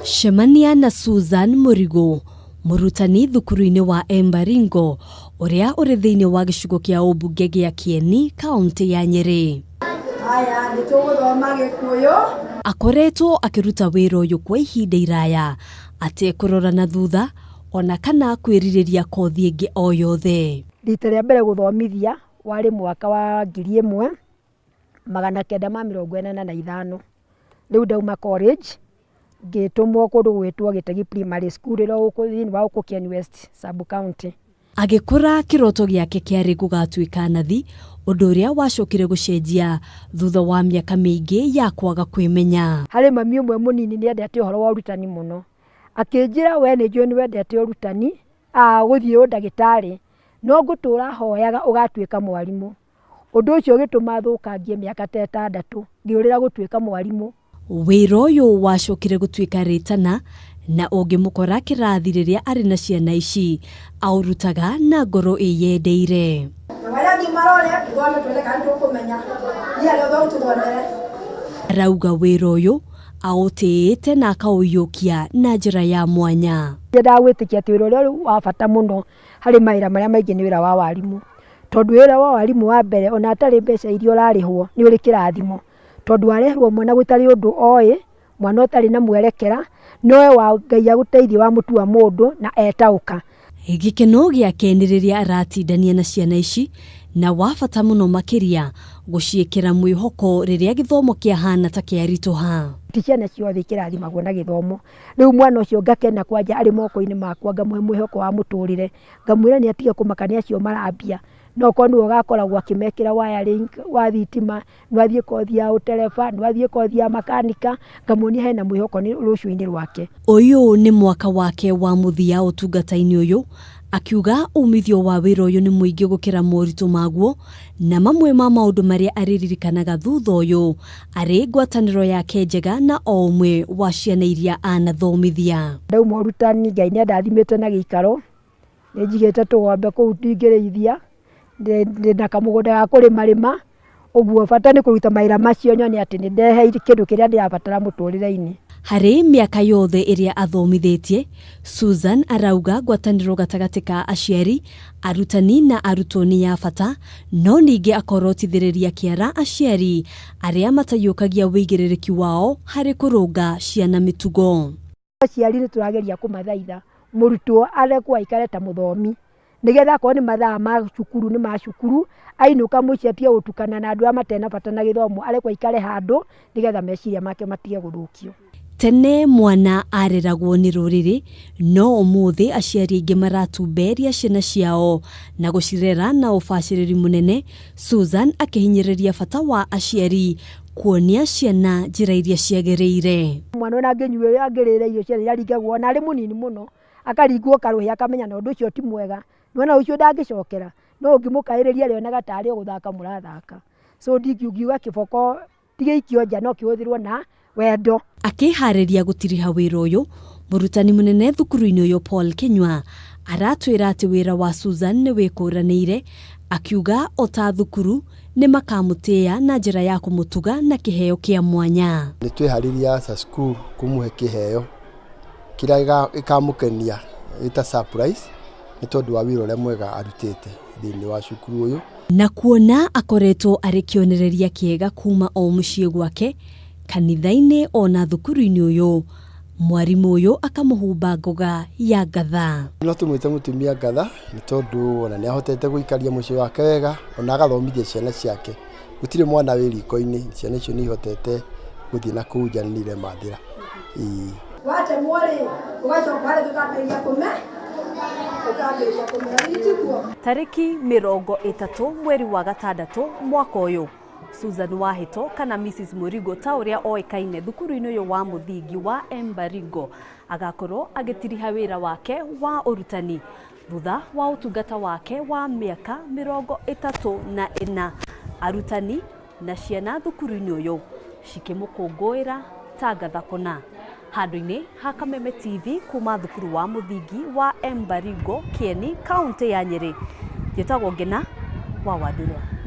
Cemania na Susan Mũrigũ, mũrutani thukuru-inĩ wa Embaringo ũrĩa ũrĩ thĩinĩ wa gĩcigo kĩa ũmbunge gĩa Kieni, kaũntĩ ya Nyĩrĩ. Haya, nĩ tũgũthoma Gĩkũyũ. Akoretwo akĩruta wĩra ũyũ kwa ihinda iraya atekũrora na thutha ona kana kwĩrirĩria kothi ĩngĩ o yothe. Rita rĩa mbere gũthomithia warĩ mwaka wa 1985. Rĩu ndauma college ngĩtũmwo kũndũ gwĩtwo Gĩtegi Primary School ĩrĩa gũkũ thĩinĩ wa gũkũ Kieni West sub county. Agĩkũra kĩroto gĩake kĩarĩ gũgatuĩka nathi, ũndũ ũrĩa wacokire gũcenjia thutha wa mĩaka mĩingĩ ya kwaga kwĩmenya. Harĩ mami ũmwe mũnini nĩ endete ũhoro wa ũrutani mũno, akĩnjĩra we nĩ njũĩ nĩ wendete ũrutani, gũthiĩ ũndagĩtarĩ, no ngũtũra hoyaga ũgatuĩka mwarimũ. Ũndũ ũcio ũgĩtũma thũkangie mĩaka ta 6 ngĩũrĩra gũtuĩka mwarimũ. Wĩra ũyũ wacokire gũtuĩka rĩtana na ũngĩmũkora kĩrathi rĩrĩa arĩ na ciana ici aũrutaga na ngoro ĩyendeire. Arauga wĩra ũyũ aũtĩĩte na akaũiyũkia na njĩra ya mwanya. Nyendaga gwĩtĩkia atĩ wĩra ũrĩa ũrĩ wa bata mũno harĩ mawĩra marĩa maingĩ nĩ wĩra wa warimũ, tondũ wĩra wa warimũ wa mbere ona hatarĩ mbeca iria ũrarĩhwo nĩ ũrĩ kĩrathimo, tondũ wareherwo mwana gũtarĩ ũndũ oĩ, mwana ũtarĩ na mwerekera, nowe wa Ngai agũteithie wamũtua mũndũ na etaũka. Gĩkeno gĩake nĩ rĩrĩa aratindania na ciana ici na wa bata mũno makĩria gũciĩkĩra mwĩhoko rĩrĩa gĩthomo kĩahana ta kĩaritũha. Ti ciana ciothe ikĩrathimagwo na gĩthomo, rĩu mwana ũcio ngakena kwanja arĩ moko-inĩ makwa ngamũhe mwĩhoko wa mũtũrĩre, ngamwĩra nĩ atige kũmaka nĩ acio marambia, no korwo nĩwe ũgakoragwo akĩmekĩra wiring wa thitima, no athiĩ kothi ya ũtereba, no athiĩ kothi ya makanika, ngamuonia hena mwĩhoko rũciũ-inĩ rwake. Ũyũ nĩ mwaka wake wa mũthia ũtungata-inĩ ũyũ, akiuga umithio wa wĩra ũyũ nĩ mũingĩ gũkĩra moritũ maguo, na mamwe ma maũndũ marĩa arĩririkanaga thutha ũyũ arĩ ngwatanĩro yake njega na o ũmwe wa ciana iria anathomithia. Ndauma ũrutani Ngai nĩ andathimĩte na gĩikaro, nĩ njigĩte tũgombe kũu ndingĩrĩithia, ndĩna kamũgũnda ga kũrĩmarĩma, ũguo bata nĩ kũruta mawĩra macio nyone atĩ nĩ ndeheire kĩndũ kĩrĩa ndĩrabatara mũtũrĩre-inĩ. Harĩ mĩaka yothe ĩrĩa athomithĩtie, Susan arauga ngwatanĩro gatagatĩ ka aciari, arutani na arutwo nĩ ya bata, no ningĩ akorotithĩrĩria kĩara aciari arĩa mataiyũkagia wĩigĩrĩrĩki wao harĩ kũrũnga ciana mĩtugo. Aciari nĩ tũrageria kũmathaitha mũrutwo arekwo aikare ta mũthomi, nĩgetha akorwo nĩ mathaa ma cukuru nĩ ma cukuru, ainũka mũciĩ atige gũtukana na andũ arĩa matarĩ na bata na gĩthomo, arekwo aikare handũ nĩgetha meciria make matige gũthũkio. Tene mwana areragwo nĩ rũrĩrĩ, no ũmũthĩ aciari aingĩ maratumberia ciana ciao na gũcirera na ũbacĩrĩri mũnene. Susan akĩhinyĩrĩria bata wa aciari kuonia ciana njĩra iria ciagĩrĩire. Mwana ona angĩnyuĩra angĩrĩra irio ciana aringagwo ona arĩ mũnini mũno, akaringwo karũhĩ akamenya na ũndũ ũcio ti mwega, mwana ũcio ndangĩcokera, no ũngĩmũkaĩrĩria arĩonaga tarĩ o gũthaka mũrathaka. So ndingiuga kĩboko ti gĩikio nja no kĩhũthĩrwo na wendo. Akĩharĩria gũtiriha wĩra ũyũ, mũrutani mũnene thukuru-inĩ ũyũ Paul Kinyua aratwĩra atĩ wĩra wa Susan nĩ wĩkũranĩire, akiuga o ta thukuru nĩ makamũtĩĩa na njĩra ya kũmũtuga na kĩheo kĩa mwanya. Nĩ twĩharĩria as a school kũmũhe kĩheo kĩrĩa gĩkamũkenia gĩta surprise nĩ tondũ wa wĩra ũrĩa mwega arutĩte thĩinĩ wa cukuru ũyũ. Na kuona akoretwo arĩ kĩonereria kĩega kuma o mũciĩ gwake, kanitha-inĩ ona thukuru-inĩ ũyũ, mwarimũ ũyũ akamũhumba ngoga ya ngatha. No tũmwĩte mũtumia ngatha nĩ tondũ ona nĩ ahotete gũikaria mũciĩ wake wega ona agathomithia ciana ciake. Gũtirĩ mwana wĩ riko-inĩ, ciana icio nĩ ihotete gũthiĩ na kũu nja nĩ iremathĩra. Watemwo rĩ, ũgacoka harĩa ũkambĩrĩria kũme, ũkambĩrĩria kũmera itiguo. Tarĩki 30 mweri wa gatandatũ mwaka ũyũ, Susan Wahito kana Mrs Mũrigo ta ũrĩa oĩkaine thukuru-inĩ ũyũ wa mũthingi wa Embaringo agakorwo agĩtiriha wĩra wake wa ũrutani thutha wa ũtungata wake wa mĩaka 34. Arutani na ciana thukuru-inĩ ũyũ cikĩmũkũngũĩra ta ngatha kũna. Handũ-inĩ ha Kameme TV kuma thukuru wa mũthingi wa Embaringo, Kieni, kaũntĩ ya Nyĩrĩ, njĩtagwo Ngĩna wa Wandũrwa.